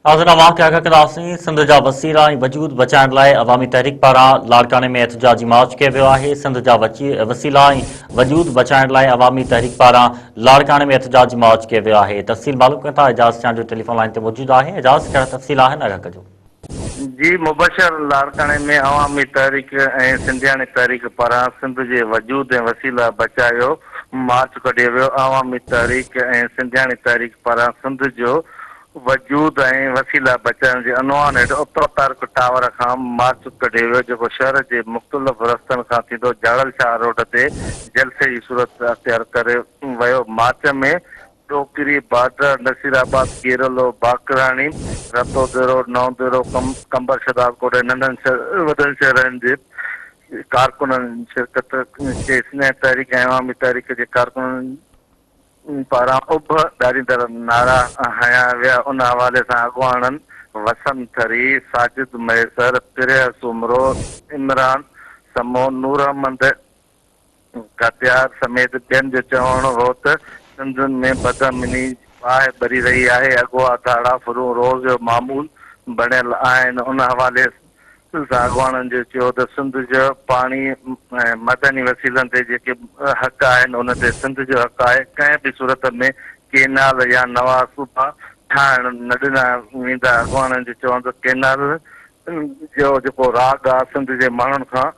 ناظرين اوهان کي آگاهه ڪنداسين سنڌ جا وسيلا ۽ وجود بچائڻ لاء عوامي تحريڪ پاران لاڙڪاڻي ۾ احتجاجي مارچ ڪيو ويو آهي سنڌ جا وسيلا ۽ وجود بچائڻ لاء عوامي تحريڪ پاران لاڙڪاڻي ۾ احتجاجي مارچ ڪيو ويو آهي تفصيل معلوم ڪيون ٿا اعجاز چانڊيو ٽيليفون لائين تي موجود آهي اعجاز ڪهڙا تفصيل آهن آگاهه ڪجو. جي مبشر لاڙڪاڻي ۾ عوامي تحريڪ ۽ سنڌياڻي تحريڪ پاران سنڌ جي وجود ۽ وسيلا بچايو مارچ ڪڍيو ويو عوامي تحريڪ ۽ سنڌياڻي تحريڪ پاران سنڌ جو وجود ۽ وسيلا بچائڻ جي عنوان هيٺ اتر پارڪ ٽاور کان مارچ ڪڍيو ويو جيڪو شهر جي مختلف رستن کان ٿيندو جاڙل شاهه روڊ تي جلسي جي صورت اختيار ڪري ويو مارچ ۾ ڏوڪري، بارڊر، نصيرآباد، ڪيرلو، باقراڻي، رتوديرو، نئون ديرو، قمبر شهدادڪوٽ ۽ ننڍن وڏن شهرن جي ڪارڪنن شرڪت ڪئي سنڌ تحريڪ ۽ عوامي تحريڪ جي ڪارڪنن پاران اڀ ڏاريندڙ نعرا هنيا ويا، ان حوالي سان اڳواڻن وسند ٿري، ساجد مهيسر، پريهه سومرو، عمران سمون، نوراحمد ڪاتيار سميت ٻين جو چوڻ هو ته سنڌ ۾ بدامني جي باهه ٻري رهي آهي، اغوا، ڌاڙا، ڦرون روز جو معمول بڻيل آهن، ان حوالي سان اڳواڻن جو چيو ته سنڌ جو پاڻي ۽ معدني وسيلن تي جيڪي حق آهن ان تي سنڌ جو حق آهي، ڪنهن به صورت ۾ ڪينال يا نوان صوبا ٺاهڻ نه ڏنا ويندا، اڳواڻن جو چوڻ ته ڪينال جو جيڪو راڳ آهي سنڌ جي ماڻهن کان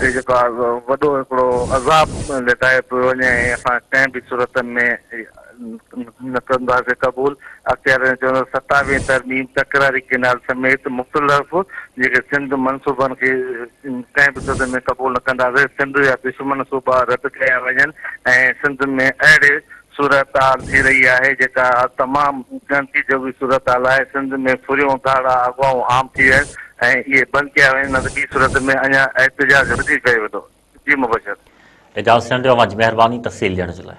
تي جيڪو آهي وڏو هڪڙو عذاب ليٽايو پيو وڃي ۽ اسان ڪنهن به صورت ۾ نه ڪنداسين قبول. اختيارين جو چوڻ ته ستاويهين ترميم تڪراري ڪينال سميت مختلف جيڪي سنڌ منصوبن کي ڪنهن به صورت ۾ قبول نه ڪنداسين، سنڌ جا دشمن صوبا رد ڪيا وڃن ۽ سنڌ ۾ اهڙي صورتحال ٿي رهي آهي جيڪا تمام ڳڻتي جوڳي صورتحال آهي، سنڌ ۾ ڦريون، ڌاڙا، اغوائون عام ٿي ويا آهن ۽ اهي بند ڪيا وڃن نه ته ٻي صورت ۾ اڃا احتجاج وڌيڪ ڪيو ويندو. جي مبشر. اعجاز چانڊيو اوهان جي مهرباني تفصيل ڏيڻ جي لاء.